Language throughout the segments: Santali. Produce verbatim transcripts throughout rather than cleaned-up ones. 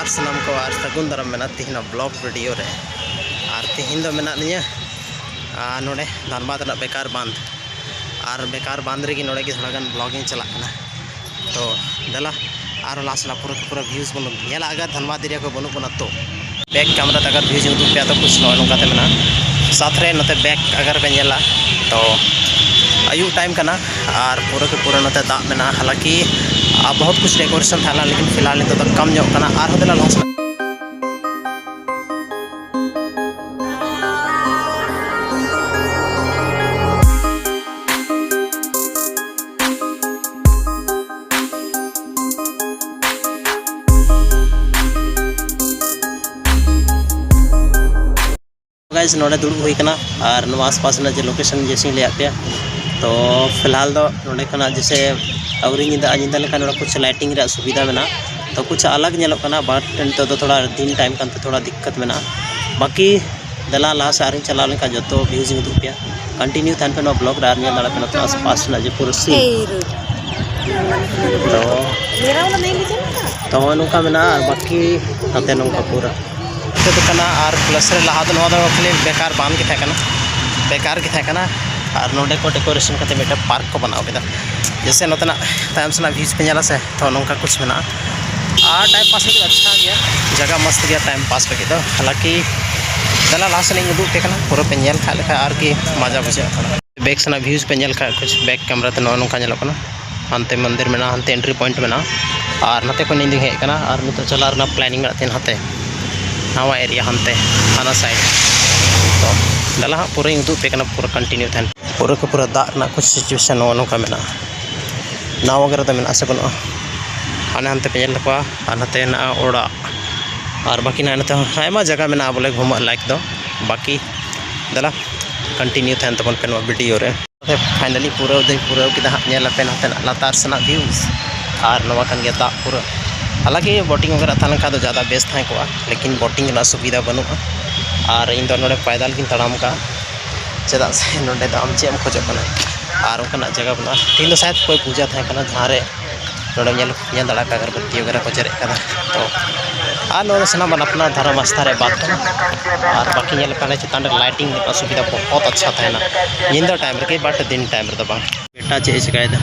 ᱥᱟᱱᱟᱢ ᱠᱚ ᱟᱨ ᱥᱟᱹᱜᱩᱱ ᱫᱟᱨᱟᱢ ᱢᱮᱱᱟᱜ ᱛᱮᱦᱮᱧᱟᱜ ᱵᱞᱚᱜ ᱵᱷᱤᱰᱤᱭᱳ ᱨᱮ᱾ ᱟᱨ ᱛᱮᱦᱮᱧ ᱫᱚ ᱢᱮᱱᱟᱜ ᱞᱤᱧᱟᱹ ᱟᱨ ᱱᱚᱰᱮ ᱫᱷᱟᱱᱵᱟᱫᱽ ᱨᱮᱱᱟᱜ ᱵᱮᱠᱟᱨ ᱵᱟᱸᱫᱷ᱾ ᱟᱨ ᱵᱮᱠᱟᱨ ᱵᱟᱸᱫᱷ ᱨᱮᱜᱮ ᱱᱚᱰᱮ ᱜᱮ ᱛᱷᱚᱲᱟ ᱜᱟᱱ ᱵᱞᱚᱜᱤᱝ ᱪᱟᱞᱟᱜ ᱠᱟᱱᱟ᱾ ᱛᱚ ᱫᱮᱞᱟ ᱟᱨ ᱞᱟᱥ ᱞᱟ ᱯᱩᱨᱟᱹ ᱯᱩᱨᱟᱹ ᱵᱷᱤᱭᱩᱡᱽ ᱵᱚᱱ ᱧᱮᱞᱟ᱾ ᱟᱜᱟᱨ ᱫᱷᱟᱱᱵᱟᱫᱽ ᱮᱨᱤᱭᱟ ᱠᱚ ᱵᱟᱹᱱᱩᱜ ᱵᱚᱱᱟ ᱛᱚ ᱵᱮᱠ ᱠᱮᱢᱨᱟ ᱛᱮ ᱟᱜᱟᱨ ᱵᱷᱤᱭᱩᱡᱽ ᱩᱫᱩᱜ ᱯᱮᱭᱟ ᱛᱚ ᱠᱩᱪ ᱱᱚᱜᱼᱚᱭ ᱱᱚᱝᱠᱟ ᱛᱮ ᱢᱮᱱᱟᱜᱼᱟ᱾ ᱥᱟᱛ ᱨᱮ ᱱᱚᱛᱮ ᱵᱮᱠ ᱟᱜᱟᱨ ᱯᱮ ᱧᱮᱞᱟ ᱛᱚ ᱟᱹᱭᱩᱵ ᱴᱟᱭᱤᱢ ᱠᱟᱱᱟ᱾ ᱟᱨ ᱯᱩᱨᱟᱹ ᱠᱮ ᱯᱩᱨᱟᱹ ᱱᱚᱛᱮ ᱫᱟᱜ ᱢᱮᱱᱟᱜᱼᱟ᱾ ᱦᱟᱞᱟᱠᱤ ᱟᱨ ᱵᱚᱦᱩᱛ ᱠᱩᱪ ᱰᱮᱠᱳᱨᱮᱥᱚᱱ ᱛᱟᱦᱮᱸ ᱞᱮᱱᱟ, ᱞᱮᱠᱤᱱ ᱯᱷᱤᱞᱦᱟᱞ ᱱᱤᱛᱚᱜ ᱫᱚ ᱠᱚᱢ ᱧᱚᱜ ᱠᱟᱱᱟ᱾ ᱟᱨᱦᱚᱸ ᱫᱮᱞᱟ ᱞᱟᱦᱟ ᱥᱮᱫ ᱜᱟᱭᱥ, ᱱᱚᱰᱮ ᱫᱩᱲᱩᱵ ᱦᱩᱭ ᱠᱟᱱᱟ᱾ ᱟᱨ ᱱᱚᱣᱟ ᱟᱥᱯᱟᱥ ᱨᱮᱱᱟᱜ ᱡᱮ ᱞᱳᱠᱮᱥᱚᱱ ᱡᱮᱥᱮᱧ ᱞᱟᱹᱭᱟᱫ ᱯᱮᱭᱟ, ᱛᱚ ᱯᱷᱤᱞᱦᱟᱞ ᱫᱚ ᱱᱚᱰᱮ ᱠᱷᱚᱱᱟᱜ ᱡᱮᱥᱮ ᱟᱹᱣᱨᱤ ᱧᱤᱫᱟᱹᱜᱼᱟ, ᱧᱤᱫᱟᱹ ᱞᱮᱱᱠᱷᱟᱱ ᱱᱚᱰᱮ ᱠᱩᱪ ᱞᱟᱭᱴᱤᱝ ᱨᱮᱭᱟᱜ ᱥᱩᱵᱤᱫᱷᱟ ᱢᱮᱱᱟᱜᱼᱟ, ᱛᱚ ᱠᱩᱪ ᱟᱞᱟᱜᱽ ᱧᱮᱞᱚᱜ ᱠᱟᱱᱟ᱾ ᱵᱟᱴ ᱱᱤᱛᱚᱜ ᱫᱚ ᱛᱷᱚᱲᱟ ᱫᱤᱱ ᱴᱟᱭᱤᱢ ᱠᱟᱱᱛᱮ ᱛᱷᱚᱲᱟ ᱫᱤᱠᱠᱟᱛ ᱢᱮᱱᱟᱜᱼᱟ᱾ ᱵᱟᱹᱠᱤ ᱫᱮᱞᱟ ᱞᱟᱦᱟ ᱥᱮᱫ ᱟᱨᱤᱧ ᱪᱟᱞᱟᱣ ᱞᱮᱱᱠᱷᱟᱱ ᱡᱚᱛᱚ ᱵᱷᱤᱭᱩᱡᱽ ᱤᱧ ᱩᱫᱩᱜ ᱯᱮᱭᱟ᱾ ᱠᱚᱱᱴᱤᱱᱤᱭᱩ ᱛᱟᱦᱮᱱ ᱯᱮ ᱱᱚᱣᱟ ᱵᱞᱚᱜ ᱨᱮ ᱟᱨ ᱧᱮᱞ ᱫᱟᱲᱮᱭᱟᱜ ᱯᱮ ᱱᱚᱛᱮ ᱟᱥᱯᱟᱥ ᱨᱮᱱᱟᱜ ᱡᱮ ᱯᱩᱨᱟᱹ ᱥᱤᱱ᱾ ᱛᱚ ᱛᱚ ᱱᱚᱜᱼᱚᱭ ᱱᱚᱝᱠᱟ ᱢᱮᱱᱟᱜᱼᱟ᱾ ᱟᱨ ᱵᱟᱹᱠᱤ ᱱᱚᱛᱮ ᱱᱚᱝᱠᱟ ᱯᱩᱨᱟᱹ ᱱᱚᱛᱮ ᱫᱚ ᱠᱟᱱᱟ᱾ ᱟᱨ ᱯᱞᱟᱥ ᱨᱮ ᱞᱟᱦᱟ ᱫᱚ ᱱᱚᱣᱟ ᱫᱚ ᱠᱷᱟᱹᱞᱤ ᱵᱮᱠᱟᱨ ᱵᱟᱸᱫᱷ ᱜᱮ ᱛᱟᱦᱮᱸ ᱠᱟᱱᱟ, ᱵᱮᱠᱟᱨ ᱜᱮ ᱛᱟᱦᱮᱸ ᱠᱟᱱᱟ᱾ ᱟᱨ ᱱᱚᱰᱮ ᱠᱚ ᱰᱮᱠᱳᱨᱮᱥᱚᱱ ᱠᱟᱛᱮ ᱢᱤᱫᱴᱮᱱ ᱯᱟᱨᱠ ᱠᱚ ᱵᱮᱱᱟᱣ ᱠᱮᱫᱟ᱾ ᱡᱮᱭᱥᱮ ᱱᱚᱛᱮᱱᱟᱜ ᱛᱟᱭᱚᱢ ᱥᱮᱱᱟᱜ ᱵᱷᱤᱭᱩᱡᱽ ᱯᱮ ᱧᱮᱞᱟ ᱥᱮ, ᱛᱚ ᱱᱚᱝᱠᱟ ᱠᱩᱪ ᱢᱮᱱᱟᱜᱼᱟ᱾ ᱟᱨ ᱴᱟᱭᱤᱢ ᱯᱟᱥ ᱞᱟᱹᱜᱤᱫ ᱟᱪᱪᱷᱟ ᱜᱮᱭᱟ, ᱡᱟᱭᱜᱟ ᱢᱚᱥᱛ ᱜᱮᱭᱟ ᱴᱟᱭᱤᱢ ᱯᱟᱥ ᱞᱟᱹᱜᱤᱫ ᱫᱚ᱾ ᱦᱟᱞᱟᱠᱤ ᱫᱮᱞᱟ ᱞᱟᱦᱟ ᱥᱮᱫ ᱤᱧ ᱩᱫᱩᱜ ᱯᱮ ᱠᱟᱱᱟ, ᱯᱩᱨᱟᱹ ᱯᱮ ᱧᱮᱞ ᱠᱷᱟᱡ ᱞᱮᱠᱷᱟᱡ ᱟᱨᱠᱤ ᱢᱟᱡᱟ ᱵᱩᱡᱷᱟᱹᱜᱼᱟ ᱛᱷᱚᱲᱟ᱾ ᱵᱮᱠ ᱥᱮᱱᱟᱜ ᱵᱷᱤᱭᱩᱡᱽ ᱯᱮ ᱧᱮᱞ ᱠᱷᱟᱡ ᱠᱩᱪ ᱵᱮᱠ ᱠᱮᱢᱨᱟ ᱛᱮ ᱱᱚᱜᱼᱚ ᱱᱚᱝᱠᱟ ᱧᱮᱞᱚᱜ ᱠᱟᱱᱟ᱾ ᱦᱟᱱᱛᱮ ᱢᱚᱱᱫᱤᱨ ᱢᱮᱱᱟᱜᱼᱟ, ᱦᱟᱱᱛᱮ ᱮᱱᱴᱨᱤ ᱯᱚᱭᱮᱱᱴ ᱢᱮᱱᱟᱜᱼᱟ᱾ ᱟᱨ ᱱᱚᱛᱮ ᱠᱷᱚᱱ ᱤᱧ ᱫᱩᱧ ᱦᱮᱡ ᱟᱠᱟᱱᱟ᱾ ᱟᱨ ᱱᱤᱛᱚᱜ ᱪᱟᱞᱟᱜ ᱨᱮᱱᱟᱜ ᱯᱞᱮᱱᱤᱝ ᱢᱮᱱᱟᱜ ᱛᱤᱧᱟᱹ ᱦᱟᱱᱛᱮ ᱱᱟᱣᱟ ᱮᱨᱤᱭᱟ, ᱦᱟᱱᱛᱮ ᱦᱟᱱᱟ ᱥᱟᱭᱤᱰ᱾ ᱛᱚ ᱫᱮᱞᱟ ᱦᱟᱸᱜ ᱯᱩᱨᱟᱹᱧ ᱩᱫᱩᱜ ᱯᱮ ᱠᱟᱱᱟ, ᱯᱩᱨᱟᱹ ᱠᱚᱱᱴᱤᱱᱤᱭᱩ ᱛᱟᱦᱮᱱ᱾ ᱯᱩᱨᱟᱹ ᱠᱚ ᱯᱩᱨᱟᱹ ᱫᱟᱜ ᱨᱮᱱᱟᱜ ᱠᱩᱪ ᱥᱤᱪᱩᱭᱮᱥᱚᱱ ᱱᱚᱜᱼᱚ ᱱᱚᱝᱠᱟ ᱢᱮᱱᱟᱜᱼᱟ᱾ ᱱᱟᱣᱟ ᱜᱮ ᱨᱮᱫᱚ ᱢᱮᱱᱟᱜᱼᱟ ᱥᱮ ᱵᱟᱹᱱᱩᱜᱼᱟ? ᱦᱟᱱᱮ ᱦᱟᱱᱛᱮ ᱯᱮ ᱧᱮᱞ ᱛᱟᱠᱚᱣᱟ᱾ ᱟᱨ ᱱᱚᱛᱮ ᱦᱮᱱᱟᱜᱼᱟ ᱚᱲᱟᱜ᱾ ᱟᱨ ᱵᱟᱹᱠᱤ ᱱᱟᱜ ᱱᱚᱛᱮ ᱦᱚᱸ ᱟᱭᱢᱟ ᱡᱟᱭᱜᱟ ᱢᱮᱱᱟᱜᱼᱟ ᱵᱚᱞᱮ ᱜᱷᱩᱢᱟᱜ ᱞᱟᱭᱤᱠ ᱫᱚ᱾ ᱵᱟᱹᱠᱤ ᱫᱮᱞᱟ ᱠᱚᱱᱴᱤᱱᱤᱭᱩ ᱛᱟᱦᱮᱱ ᱛᱟᱵᱚᱱ ᱯᱮ ᱱᱚᱣᱟ ᱵᱷᱤᱰᱤᱭᱳ ᱨᱮ᱾ ᱯᱷᱟᱭᱱᱟᱞᱤ ᱯᱩᱨᱟᱹᱣ ᱫᱚᱧ ᱯᱩᱨᱟᱹᱣ ᱠᱮᱫᱟ ᱦᱟᱸᱜ᱾ ᱧᱮᱞ ᱟᱯᱮ ᱱᱚᱛᱮᱱᱟᱜ ᱞᱟᱛᱟᱨ ᱥᱮᱱᱟᱜ ᱵᱷᱤᱭᱩᱡᱽ᱾ ᱟᱨ ᱱᱚᱣᱟ ᱠᱟᱱ ᱜᱮᱭᱟ ᱫᱟᱜ ᱯᱩᱨᱟᱹ᱾ ᱦᱟᱞᱟᱸᱠᱤ ᱵᱳᱴᱤᱝ ᱵᱟᱜᱮᱨᱟ ᱛᱟᱦᱮᱸ ᱞᱮᱱᱠᱷᱟᱱ ᱫᱚ ᱡᱟᱫᱟ ᱵᱮᱥ ᱛᱟᱦᱮᱸ ᱠᱚᱜᱼᱟ, ᱞᱮᱠᱤᱱ ᱵᱳᱴᱤᱝ ᱨᱮᱱᱟᱜ ᱥᱩᱵᱤᱫᱷᱟ ᱵᱟᱹᱱᱩᱜᱼᱟ᱾ ᱟᱨ ᱤᱧ ᱫᱚ ᱱᱚᱰᱮ ᱯᱟᱭᱫᱟᱞ ᱜᱤᱧ ᱛᱟᱲᱟᱢ ᱠᱟᱜᱼᱟ, ᱪᱮᱫᱟᱜ ᱥᱮ ᱱᱚᱰᱮ ᱫᱚ ᱟᱢ ᱪᱮᱫ ᱮᱢ ᱠᱷᱚᱡᱚᱜ ᱠᱟᱱᱟ? ᱟᱨ ᱚᱱᱠᱟᱱᱟᱜ ᱡᱟᱭᱜᱟ ᱵᱟᱹᱱᱩᱜᱼᱟ᱾ ᱛᱮᱦᱮᱧ ᱫᱚ ᱥᱟᱭᱮᱫ ᱚᱠᱚᱭ ᱯᱩᱡᱟ ᱛᱟᱦᱮᱸ ᱠᱟᱱᱟ, ᱡᱟᱦᱟᱸ ᱨᱮ ᱱᱚᱰᱮᱢ ᱧᱮᱞ, ᱧᱮᱞ ᱫᱟᱲᱮᱭᱟᱜ ᱠᱟᱱᱟ ᱟᱜᱚᱨᱵᱟᱹᱛᱤ ᱵᱟᱜᱮᱨᱟ ᱠᱚ ᱡᱮᱨᱮᱫ ᱠᱟᱫᱟ᱾ ᱛᱚ ᱟᱨ ᱱᱚᱣᱟ ᱫᱚ ᱥᱟᱱᱟᱢ ᱟᱯᱱᱟᱨ ᱫᱷᱚᱨᱚᱢ ᱟᱥᱛᱷᱟ ᱨᱮ ᱵᱟᱫ ᱠᱟᱱᱟ᱾ ᱟᱨ ᱵᱟᱹᱠᱤ ᱧᱮᱞ ᱯᱮ, ᱦᱟᱱᱮ ᱪᱮᱛᱟᱱ ᱨᱮ ᱞᱟᱭᱴᱤᱝ ᱨᱮᱱᱟᱜ ᱥᱩᱵᱤᱫᱷᱟ ᱵᱚᱦᱚᱛ ᱟᱪᱪᱷᱟ ᱛᱟᱦᱮᱱᱟ, ᱧᱤᱫᱟᱹ ᱴᱟᱭᱤᱢ ᱨᱮᱜᱮ, ᱵᱟᱴ ᱫᱤᱱ ᱴᱟᱭᱤᱢ ᱨᱮᱫᱚ ᱵᱟᱝ᱾ ᱵᱮᱴᱟ ᱪᱮᱫ ᱮ ᱪᱤᱠᱟᱹᱭᱮᱫᱟ?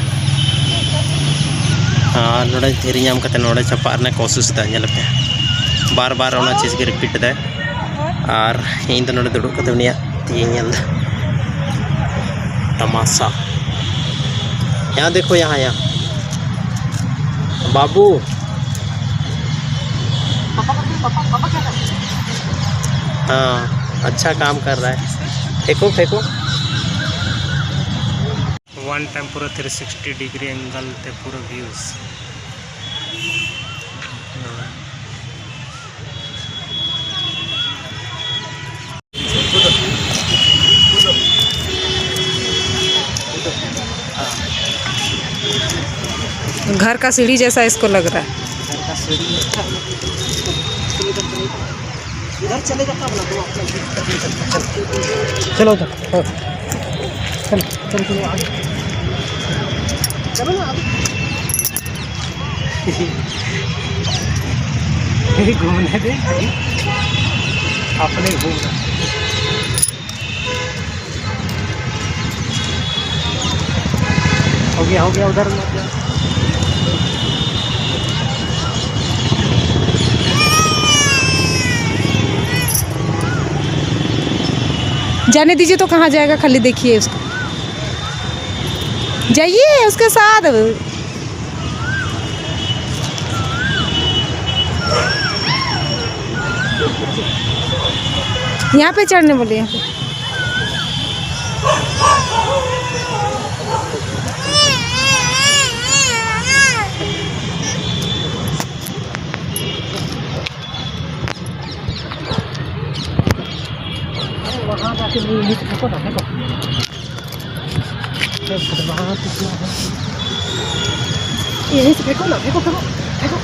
ᱟᱨ ᱱᱚᱰᱮ ᱫᱷᱤᱨᱤ ᱧᱟᱢ ᱠᱟᱛᱮ ᱱᱚᱰᱮ ᱪᱟᱯᱟᱜ ᱨᱮᱱᱟᱜ ᱠᱳᱥᱤᱥ ᱮᱫᱟ, ᱧᱮᱞ ᱯᱮ, ᱵᱟᱨ ᱵᱟᱨ ᱚᱱᱟ ᱪᱤᱡᱽ ᱜᱮ ᱨᱤᱯᱤᱴ ᱮᱫᱟᱭ᱾ ᱟᱨ ᱤᱧ ᱫᱚ ᱱᱚᱰᱮ ᱫᱩᱲᱩᱵ ᱠᱟᱛᱮ ᱩᱱᱤᱭᱟᱜ ᱛᱤᱭᱟᱹᱧ ᱧᱮᱞ ᱮᱫᱟ᱾ ᱛᱟᱢᱟᱥᱟ᱾ यहाँ देखो, यहाँ, यहाँ। बाबू। हाँ, अच्छा काम कर रहा है। फेंको, फेंको। वन टाइम पूरा थ्री सिक्सटी डिग्री एंगल ते पूरा व्यूज। घर का सीढ़ी जैसा इसको लग रहा है। इधर चले जाता अपना, तुम अपना चलो उधर। हाँ। चलो, चलो, चलो, आगे। चलो ना, आगे। घूमने दे, अपने घूम। हो गया, हो गया, उधर मत जा। जाने दीजिए तो कहाँ जाएगा, खाली देखिए उसको। जाइए उसके साथ। यहाँ पे चढ़ने बोले, यहाँ पे। वहाँ जाके नीचे फेंको ना, फेंको। यहीं से फेंको ना, फेंको, फेंको, फेंको।